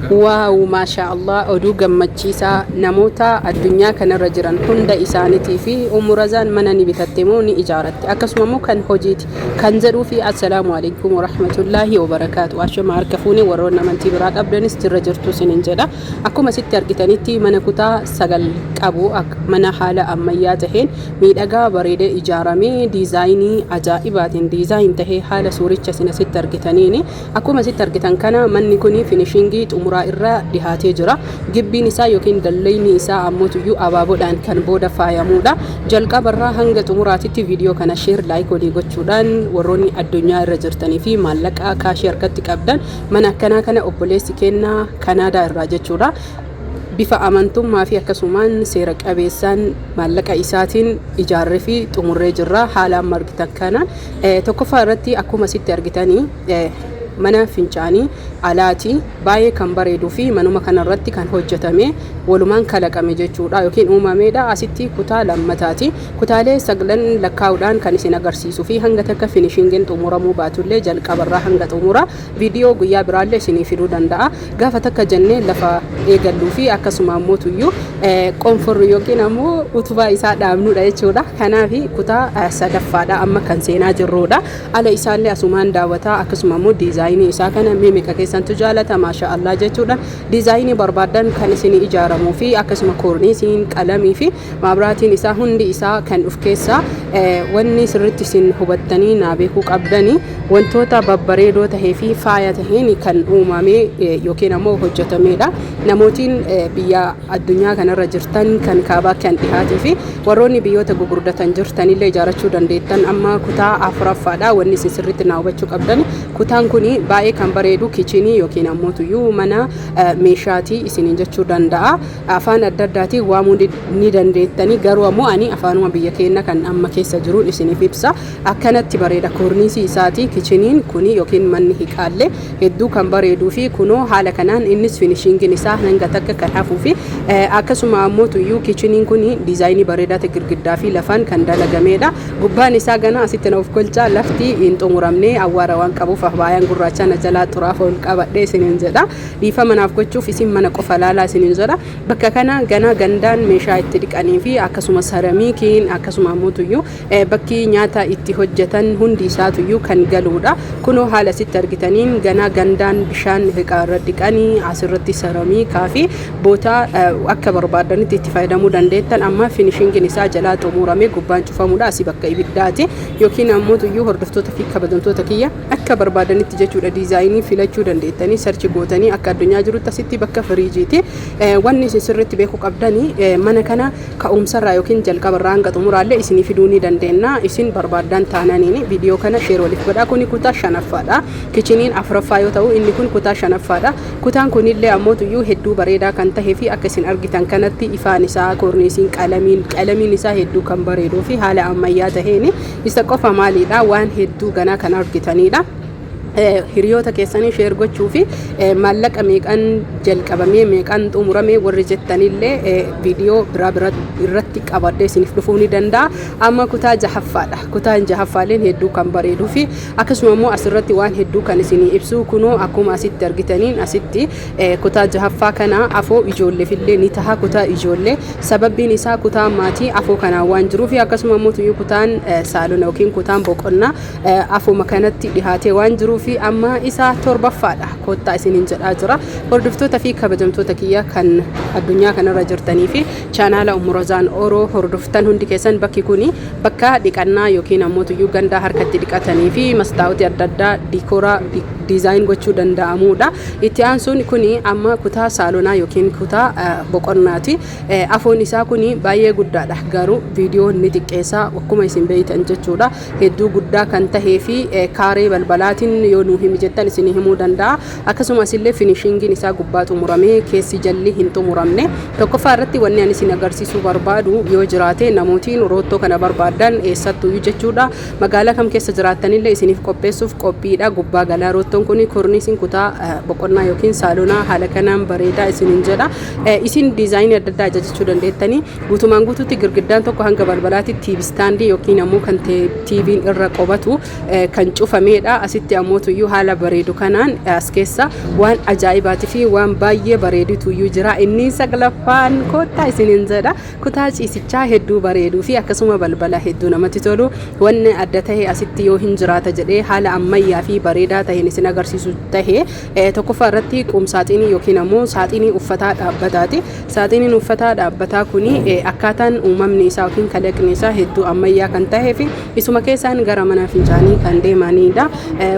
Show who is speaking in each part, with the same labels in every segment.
Speaker 1: Wow maashaa Allah, oduu gammachiisaa namoota addunyaa kanarra jiran hunda isaaniitii fi Ummu Razaan mana ni bitatte moo ni ijaaratte, akkasuma immoo kan hojiiti kan jedhuu fi assalaamu alaikum warahmatullaahi wabarakaatu. Ashama, harka fuune, warroonni amantii biraa qabdanis jirra jirtu isiniin jedha. Akkuma sitti argitanitti mana kutaa 9 qabu, mana haala ammayyaa taheen miidhagaa bareedee ijaaramee, diizaayinii ajaa'ibaatiin design tahee, haala suuricha isin asitti argitaniini. Akkuma asitti argitan kana manni kun finishingii xumuraa irra dhihaatee jira. Gibbiin isaa yookiin dallayni isaa ammoo abaaboodhaan kan booda faayamuudha. Jalqabarraa hanga xumuraatitti viidiyoo kana share, like walii gochuudhaan, warroonni addunyaa irra jirtanii fi maallaqa kaashii harkatti qabdan, mana akkanaa kana obboleessi kennaa Kanaadaa irraa jechuudha. Bifa amantummaa fi akkasumaan seera qabeessaan maallaqa isaatiin ijaarree fi xumurree jirra. Haala amma argitan kana tokkoffaa irratti akkuma asitti argitanii mana fincaanii alaati, baay'ee kan bareeduu fi manuma kanarratti kan hojjetame, walumaan kalaqame jechuudha yookiin uumameedha. Asitti kutaa lammataati. Kutaalee saglan lakkaa'uudhaan kan isin agarsiisuu fi hanga takka finishingiin xumuramuu baatullee, jalqabarraa hanga xumura viidiyoo guyyaa biraallee isinii fiduu danda'a. Gaafa takka jennee lafa eegalluu fi akkasuma ammoo tuyyuu qonforru yookiin ammoo utubaa isaa dhaabnudha jechuudha. Kanaaf kutaa sadaffaadha amma kan seenaa jirrudha. Ala isaallee asumaan daawwataa, akkasuma ammoo diizaayinii isaa kana meeqa keessantu jaalata, maasha Allah jechuudha. Diizaayinii barbaadan kan isin ijaaramuu fi akkasuma koorniisiin, qalamii fi maabraatiin isaa hundi isaa kan of keessaa. Wanni sirritti isin hubattanii naa beekuu qabdanii, wantoota babbareedoo tahee fi faaya taheen kan uumame yookiin ammoo hojjetamedha. Namootiin biyya addunyaa kanarra jirtan, kan kaabaa, kan dhihaatii fi warroonni biyyoota gugurdatan jirtanillee ijaarachuu dandeettan. Amma kutaa afuraffaadha. Wanni isin sirriitti naa hubachuu qabdan, kutaan kun baay'ee kan bareedu kichinii yookiin ammoo tuyyuu mana meeshaatii isiniin jechuu danda'a. Afaan adda addaatiin waamuu ni dandeettanii, garuu ammoo ani afaanuma biyya keenya kan amma keessa jiruun isiniif ibsa. Akkanatti bareeda koorniisii isaati kichiniin kuni yookiin manni hiqaallee hedduu kan bareeduu fi kunoo haala kanaan innis finishingiin isaa hanga takka kan hafuu fi akkasuma ammoo tuyyuu kichiniin kun diizaayinii bareedaa ta'e girgiddaa fi lafaan kan dalagameedha. Gubbaan isaa gana asitti na of kolchaa, lafti hin xumuramne, awwaara waan qabuuf abaayaan gurraacha na jalaa xuraaf ol qabadhee isiniin jedha. Dhiifama naaf gochuuf isin mana qofa laalaa isiniin jedha. Bakka kana gana gandaan meeshaa itti dhiqanii fi akkasuma saramiikiin, akkasuma ammoo tuyyuu bakki nyaata itti hojjetan hundi isaatuyyuu kan galuudha. Kunoo haala asitti argitaniin ganaa gandaan bishaan hiqaa irra dhiqanii, asirratti saramiikaa fi bootaa akka barbaadanitti itti fayyadamuu dandeettan. Amma finishingiin isaa jalaa xumurame, gubbaan cufamuudha. Asii bakka ibiddaati yookiin ammoo tuyyuu, hordoftoota fi kabajamtoota kiyya, akka barbaadanitti jechuudha diizaayinii filachuu dandeettanii, search gootanii akka addunyaa jirutti. Asitti bakka firiijiiti. Wanni isin sirriitti beekuu qabdanii, mana kana ka'umsarraa yookiin jalqabarraa hanga xumuraallee isinii fiduu ni dandeenya isin barbaadan taananiin. Viidiyoo kana share waliif godhaa. Kuni kutaa shanaffaadha. Kichiniin afuraffaa yoo ta'u, inni kun kutaa shanaffaadha. Kutaan kunillee ammoo tuyyuu hedduu bareedaa kan tahee fi akka isin argitan kanatti ifaan isaa, koorniisiin, qalamiin isaa hedduu kan bareeduu fi haala ammayyaa taheen. Isa qofa maaliidha, waan hedduu ganaa kan argitanidha. Hiriyoota keessanii share gochuu fi maallaqa meeqan jalqabamee, meeqan xumurame warri jettanillee, viidiyoo biraa bira irratti qabadhee isiniif dhufuu ni danda'a. Amma kutaa jahaffaadha. Kutaan jahaffaaleen hedduu kan bareeduu fi akkasuma immoo asirratti waan hedduu kan isinii ibsu. Kunoo akkuma asitti argitaniin asitti kutaa jahaffaa kana afoo ijoolleefillee ni taha. Kutaa ijoollee, sababbiin isaa kutaan maatii afoo kanaan waan jiruuf, akkasuma immoo tuyyuu kutaan saalona yookiin kutaan boqonnaa afuma kanatti dhihaatee waan jiruuf. Amma isa torbaffaadha, kottaa isiniin jedhaa jira. Hordoftoota fi kabajamtoota kiyya kan addunyaa kanarra jirtanii fi chaanaala Umurazaan Oroo hordoftan hundi keessan, bakki kuni bakka dhiqannaa yookiin ammoo tuyyuu gandaa harkatti dhiqatanii fi mastaa'otii adda addaa diikooraa design gochuu danda'amudha. Itti aansuun kuni amma kutaa saalonaa yookiin kutaa boqonnaati. Afoon isaa kuni baay'ee guddaadha, garuu viidiyoon ni xiqqeessa akkuma isin beeytan jechuudha. Hedduu guddaa kan tahee fi kaaree balbalaatiin yoo nuu himi jettan isinii himuu danda'a. Akkasumas illee finishingiin isaa gubbaa xumuramee, keessi jalli hin xumuramne. Tokkoffaa irratti wanni ani isin agarsiisuu barbaadu yoo jiraate, namootiin roottoo kana barbaadan eessattuyyuu jechuudha. Magaalaa kam keessa jiraattanillee isiniif qopheessuuf qophiidha. Gubbaa galaa roottoon kun, korniisiin kutaa boqonnaa yookiin saalonaa haala kanaan bareedaa isiniin jedha. Isin diizaayinii adda addaa ajajachuu dandeettanii. Guutumaan guutuutti girgiddaan tokko hanga balbalaatti TV standii yookiin ammoo kan TV'n irra qobatu kan cufameedha. Asitti ammoo ammoo tuyyuu haala bareedu kanaan as keessa waan ajaa'ibaatii fi waan baay'ee bareedutuyyuu jira. Inni saglaffaan koottaa isiniin jedha. Kutaa ciisichaa hedduu bareeduu fi akkasuma balbala hedduu namatti tolu. Wanni adda tahe asitti yoo hin jiraata jedhee haala ammayyaa fi bareedaa taheen isin agarsiisu tahe, tokkoffaa irratti qum-saaxinii yookiin ammoo saaxinii uffataa dhaabbataati. Saaxiniin uffataa dhaabbataa kuni akkaataan uumamni isaa yookiin kalaqni isaa hedduu ammayyaa kan tahee fi isuma keessaan gara mana fincaanii kan deemaniidha.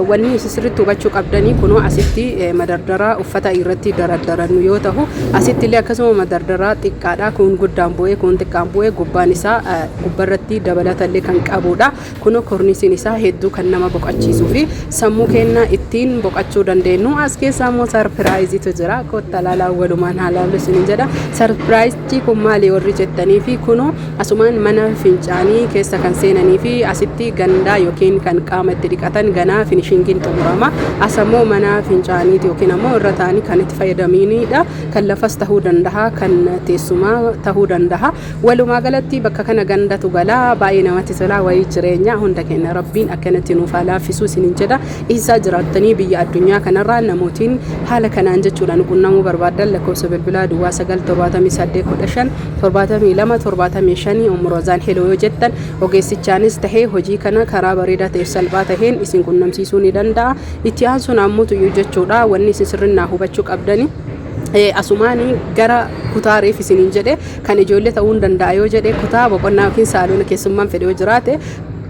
Speaker 1: Wanni isin sirriitti hubachuu qabdanii kunoo asitti madardaraa uffata irratti daraddarannu yoo tahu, asitti illee akkasuma madardaraa xiqqaadha. Kun guddaan bu'ee, kun xiqqaan bu'ee, gubbaan isaa gubbarratti dabalata illee kan qabudha. Kunoo korniisiin isaa hedduu kan nama boqachiisuu fi sammuu keenya ittiin boqachuu dandeenyu. As keessa immoo sarpiraayiziitu jira. Kottaa laalaa, walumaan haa laallu isiniin jedha. Sarpiraayizichi kun maali warri jettanii fi kunoo asumaan mana fincaanii keessa kan seenanii fi asitti gandaa yookiin kan qaama itti dhiqatan ganaa finishingiin xumurama. As ammoo mana fincaaniiti yookiin ammoo irra taa'anii kan itti fayyadamanidha. Kan lafas tahuu danda'a, kan teessumaa tahuu danda'a. Walumaa galatti bakka kana gandatu galaa, baay'ee namatti tola. Wayii jireenya hunda keenya Rabbiin akkanatti nuuf haa laaffisuu isiniin jedha. Eessaa jiraattanii biyya addunyaa kanarraa namootiin haala kanaan jechuudhaan qunnamuu barbaaddan, lakkoofsa bilbilaa 09 78 15 72 75 Umroozaan heloo yoo jettan, ogeessichaanis tahee hojii kana karaa bareedaa ta'eef salphaa taheen isin qunnamsiisuu ni danda'a. Itti aansuun ammoo tuyyuu jechuudha, wanni isin sirrinnaa hubachuu qabdani, asumaanii gara kutaa reef isiniin jedhe kan ijoollee ta'uu hin danda'a yoo jedhe, kutaa boqonnaa yookiin saaloona keessummaan fedhe yoo jiraate,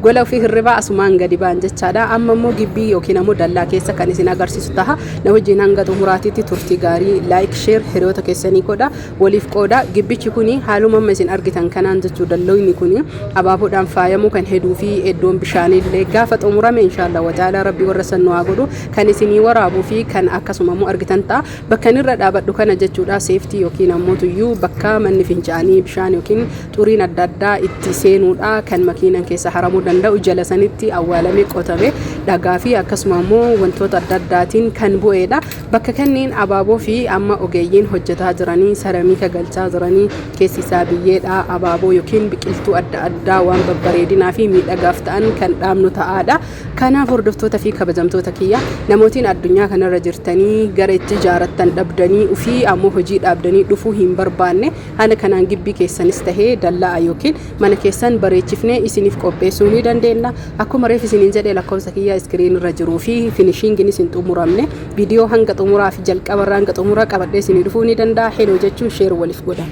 Speaker 1: gola ofii hirribaa asumaan gadi ba'an jechaadha. Amma immoo gibbii yookiin ammoo dallaa keessa kan isin agarsiisu taha. Na wajjin hanga xumuraatiitti turtii gaarii. Like, share hiriyoota keessanii godha, waliif qooda. Gibbichi kuni haaluma amma isin argitan kanaan jechuu, dalloyni kuni abaaboodhaan faayamuu kan heduu fi iddoon bishaaniillee gaafa xumurame, inshaallah wataala, Rabbi warra san nu haa godhu, kan isinii waraabuu fi kan akkasuma immoo argitan ta'a. Bakka inni irra dhaabadhu kana jechuudha, safety yookiin ammoo tuyyuu bakka manni fincaanii bishaan yookiin xuriin adda addaa itti seenuudha, kan makiinan keessa haramuu danda'u jala sanitti awwaalamee qotame dhagaa fi akkasuma immoo wantoota adda addaatiin kan bu'eedha. Bakka kanneen abaaboo fi amma ogeeyyiin hojjetaa jiranii saramiika galchaa jiranii, keessi isaa biyyeedha, abaaboo yookiin biqiltuu adda addaa waan babbareedinaa fi miidhagaaf ta'an kan dhaabnu ta'aadha. Kanaaf hordoftoota fi kabajamtoota kiyya, namootiin addunyaa kanarra jirtanii gara itti ijaarattan dhabdanii ofii ammoo hojii dhaabdanii dhufuu hin barbaanne, haala kanaan gibbii keessanis tahee dallaa yookiin mana keessan bareechifnee isiniif qopheessuu ni dandeenya. Akkuma reef isiniin jedhe, lakkoofsa kiyya screen irra jiruu fi finishinginis hin xumuramne, viidiyoo hanga xumuraa fi jalqabarraa hanga xumuraa qabadhee isinii dhufuu ni danda'a. Heloo jechuun share waliif godha.